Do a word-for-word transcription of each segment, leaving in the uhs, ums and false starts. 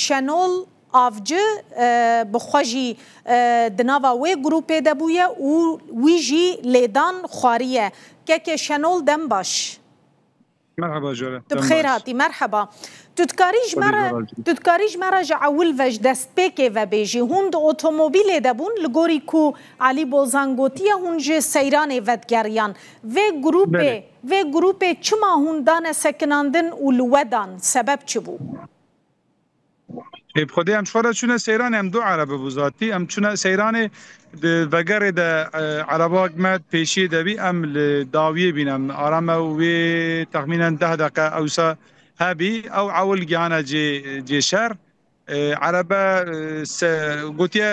Şenol Avcı, e, bi xwe jî, e, di nava wê grûpê de bûye û wî jî lêdan xwariye. Kekê Şenol, dem baş. Merhaba Jore. Tu bi xêr hatî, merheba. Tu dikarî ji me re, tu dikarî ji me re ji ewil ve, ji destpêkê ve bêjî. Hûn di otomobîlê de bûn, li gorî ku Elî Bozan gotiye, hûn ji Seyranê vedigeriyan. Vê grûpê, vê grûpê çima hûn dane sekinandin û li we dan? Sebeb çi bû? Ê, bi Xwedê em ji xwe re çûne Seyranê, em du erebe bû zatî. Em çûne Seyranê, di vegerê de, e, erebak me pêşiyê de bî, em li dawiyê bîn, em arame û wê texmînen deh deqe ewsa hebî. Ew ewil gihane cê, cê şer. E, erebe, e, se, gotiye,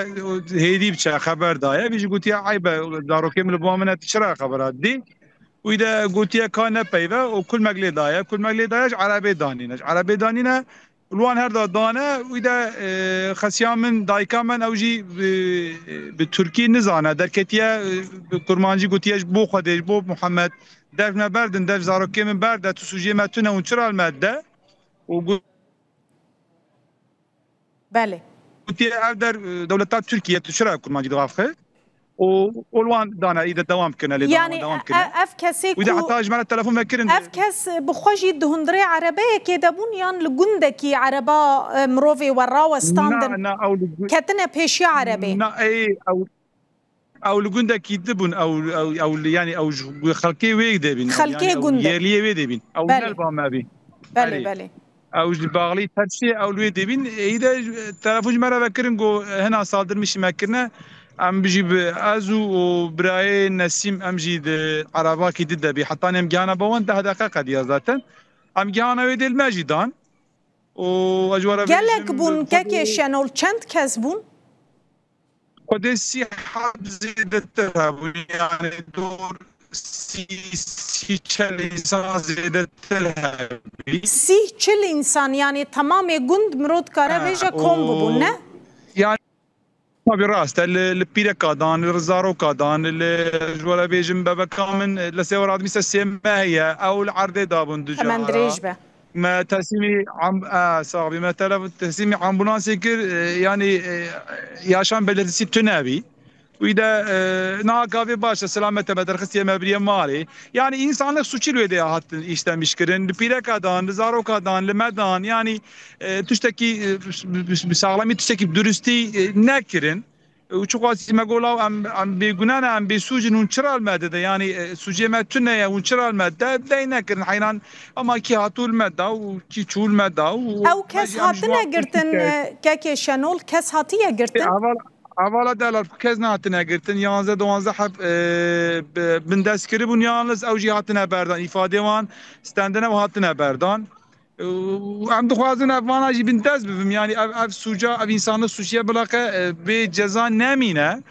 hêdî biçe, xeber daye. Vî jî gotiye, eyb e, zarokê min li ba min e, tu çira xebera didî? Wî de gotiye ka ne peyve û kulmek lê daye. Kulmek lê daye, ji erebê danîne. Ji erebê danîne, li wan her da dane, wî de, e, xesiya min, dayika min, ew jî bi, bi tirkî nizane. Derketiye, e, bi kurmancî gotiye, ji bo Xwedê, ji bo Muhammed, dev me berdin, dev zarokê min berde, tu sûcê me tune, hûn çira li me dide? Û got- Belê. Gotiye, ev der, e, dewleta Tirkiye, tu çira kurmancî dixafixe? Û, û li wan dane, î de dewam kirine, lê Yani, dewam kirine. e, ev kesê Wî de ku heta ji me re telefon vekirin. Ev kes, e, bi xwe jî di hundirê erebeyekê de bûn, yan li gundekî ereba, e, mirovê we rawestandin, Na, na, ew li gu- ketine pêşiya erebê? Na, ey, ew, ew li gundekî dibûn, ew, ew, ew li, yani, ew ji xelkê wê de bîn, ew, Xelkê yani, ew gundê. Yerliyê wê de bîn. Ew Belê. ne li ba me bî. Belê, Belê. belê. Ew ji baxlî tersê ew li wê dibîn. Ê de telefon ji me re vekirin, got, hina saldırmışî me kirine. Em jî bi ez û, û birayê Nesîm, em jî di erebakî di de bî. Heta em gihana ba wan deh deqe qediya zaten. Em gihana wê dê li me jî dan. Û ez ji we re Gelek bêjim, bûn, bi Xwedê kekê Şenol, çend kes bûn? Xwedê sî heb zêdetir hebûn, yani dor sî, sî çel însan zêdetir hebî. Sî çil însan, yani temamê gund mirov dikare Ha, bêje kom û bibûn, ne? Yani, tabii rast e, li, li pîreka dan, li zaroka dan, li, ji we re bêjim bebeka min, li sê û radimî se sê meh ye, ew li erdê dabûn du Hemen cara. dirêj be. Me teslîmî am-, e, sax bî. Me tele-, teslîmî ambulansê kir, e, yanî, e, yaşam belirtisi tune bî. Wî de, e, niha gavê baş e, selamet e, me derxistiye, me biriye malê. Yani insanlık suçu li wê de hatin işlemiş kirin. Li pîreka dan, li zaroka dan, li me dan. Yani, e, tiştekî, e, bi, bi, bi saxlemî tiştekî bi durustî, e, nekirin. Û çiqas me got, law em, em bêgune ne, em bêsûc in, hûn çira li me dide? Yanî, e, sûcê me tune ye, hûn çira li me dide? Dey nekirin heyran, ama kî hatû li me da û kî çû li me da û Ew kes me jî em ji hatine wan girtin, pirtûk e, kekê Şenol, kes hatiye girtin? Heval-, hevala delal, kes nehatine girtin, yanzdeh duwanzdeh heb, e, bi-, bindest kiribûn, yalnız ew jî hatine berdan, îfadê wan stendine û hatine berdan. Û em dixwazin ev vana jî bindest bibim. Yani ev, ev sûca, ev însanê sûciye bilaqe, e, bê ceza nemîne.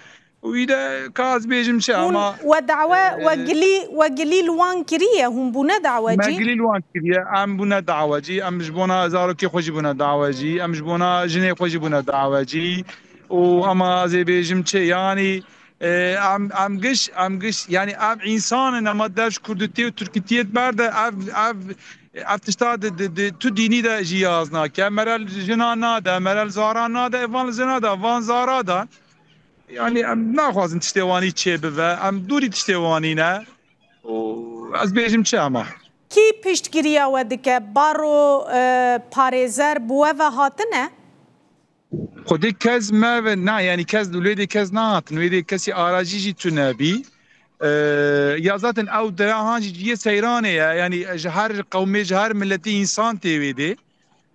Û wî de ka ez bêjim çi, Hûn ama, we dawe, e, we gilî, we gilî li wan kiriye, hûn bûne dawecî? Me gilî li wan kiriye, em bûne dawecî, em ji bona zarokê xwe jî bûne dawecî, em ji bona jinê xwe jî bûne dawecî. Û ama ez ê bêjim çi, yani, e, em, em giş, em giş, yani ev însan in, ema dev ji kurditiyê û tirkitiyê berde, ev, ev Ev tişta di, di, di tu dînî de jî yaz nake. Mere li jina nade, mere li zara nade, van li jina de, van zara de. Yani em naxwazin tiştê wanî çêbive. Em dûrî tiştê wanî ne. Û ez bêjim çi ama. Kî piştgiriya we dike? Baro, e, parêzer bi we ve hatine? Xwedê kes me ve, na, yani kes, wê dê kes nahatin, wê dê kesî aracî jî tune bî. Ee, ya zaten ew dera han jî cihê seyranê ye, yani ji her qewmê, ji her miletî însan tê wê dê.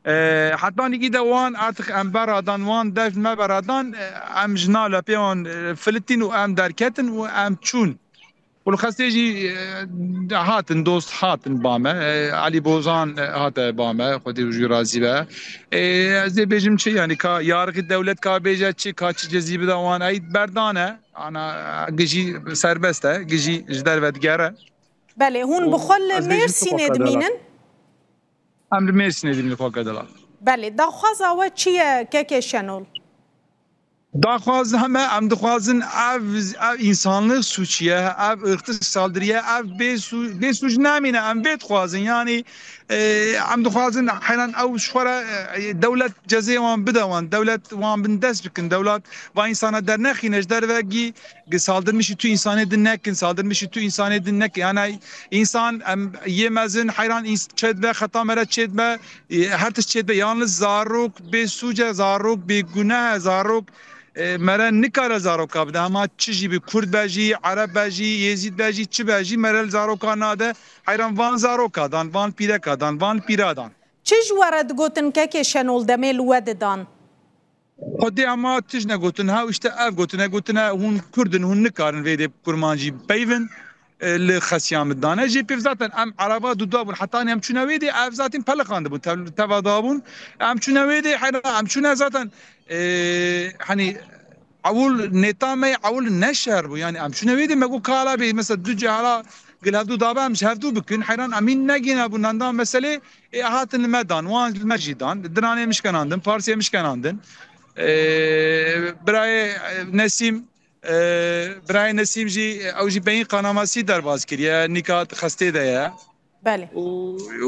Ee, heta nîkî de wan artık em beradan, wan dev me beradan, e, em ji na lepê wan, e, filitîn û em derketin û em çûn. Û li Xestê jî, e, hatin, dost hatin ba me. E, Elî Bozan, e, hate ba me, Xwedê jî razî be. E, ez ê bêjim çi, yani ka yarixî dewlet ka bêje çi, ka çi cezî bida wan, ey berdane. Ana, gijî serbest e, gijî ji derve digere. Belê, hûn bi xwe li Mêrsînê dimînin? Em li Mêrsînê dimînin, xwe kedela. Belê, daxwaza we çi ye, kekê Şenol? Daxwaz heme em dixwazin ev, ev insanlık suçiye, ev ırkçı saldırıye, ev bê su-, bê suç nemîne, em vê dixwazin. Yani, e, em dixwazin heyran ew ji xwe re, e, dewlet cezê wan bide wan, dewlet wan bin dest bikin, dewlet va insana dernexîne ji dervegî, saldırmışî tu insanê din nekin, saldırmışî tu insanê din nekin. Yani insan em yê mezin heyran ins-, çêdibe, xeta me re çêdibe, e, her tişt çêdibe. Yalnız zarok bê suce, zarok bê guneh e, zarok, e, mere nikare zaroka bide. Hema çi jî bi Kurd be jî, Ereb be jî, Yêzîd be jî, çi be jî, mere li zaroka nade. Heyran van zaroka dan, van pîreka dan, van pîra dan. Çi ji we re digotin kekê Şenol demê li we didan? Xwedê hema tişt negotin. Ha işte ev gotine, gotine hûn Kurd in, hûn nikarin vê dê kurmancî peyvin, e, li xesiya min dane. Jê pêv zaten em Ereba duda bûn. Heta em çûne wê dê, ev zaten pelixandibûn, tev-, teva da bûn. Em çûne wê dê, heyra, em çûne zaten, e, hani, ewil nêta me, ewil ne şer bû. Yani em çûne wê dê, me got kala bê, mesela du cihara gil hevdu dabe, em ji hevdu bikin. Heyran em hîn negîne bûn, nanda meselê, ê, hatin li me dan, wan li me jî dan. Diranê min şkenandin, parsê min şkenandin. E, birayê, e, Nesîm, e, birayê Nesîm jî, e, ew jî beyîn qanamasî derbas kiriye, nîka xestê de ye. Belê. Û,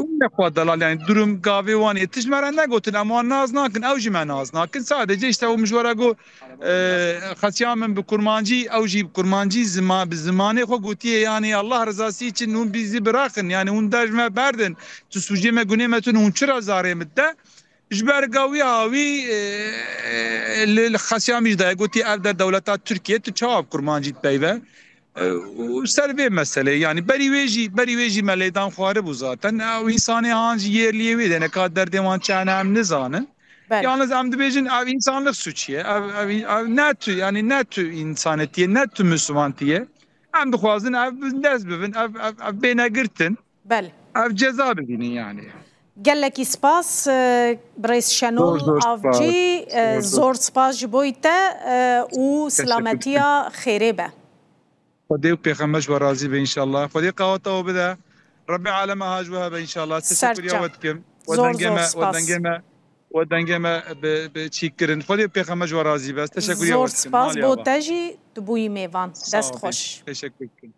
û ne xwe delal, yani durum gavê wan ê tişt me re negotin, em wan nas nakin, ew jî me nas nakin. Sadece işte ew min ji we re got, e, xesiya min bi kurmancî, ew jî bi kurmancî zima-, bi zimanê xwe gotiye, yani Allah rızası için hûn bizi bırakın, yani hûn dej me berdin, tu sucê me, gunê me tun, hûn çira zarê min de? Ji ber gawî hawî, e, li, li xesiya min jî daye, gotî ev der dewleta Tirkiye, tu çawa bi kurmancî dipeyve? E, û ser vê meselê, yani berî wê jî, berî wê jî me lêdan xwaribû zaten. Ew însanê han jî yerliyê wê de ne ka derdê wan çi ne em nizanin. Belê. Yalnız em dibêjin ev insanlık suçiye. Ev, ev, ev ne tu, yani ne tu insanetiye, ne tu Müslümantiye. Em dixwazin ev dest bibin, ev, ev, ev bêne girtin. Belê. Ev ceza bibînin yani. Gelekî spas, e, birêz Şenol Zor, zor spas. Avcî, e, Zor, zor. Zor spas ji bo te, e, û Teşekkür silametiya xêrê be. Xwedê û pêxember ji we razî be înşallah. Xwedê qaweta we bide. Rebê alema ha ji we hebe înşallah. Teşekkür ya we dikim. We dengê me, we dengê me, we dengê me bi, bi çîk kirin. Xwedê û pêxember ji we razî be. Teşekkür ya we dikim. Zor spas bo te jî, tu bûyî mêvan. Dest xweş. Teşekkür dikim.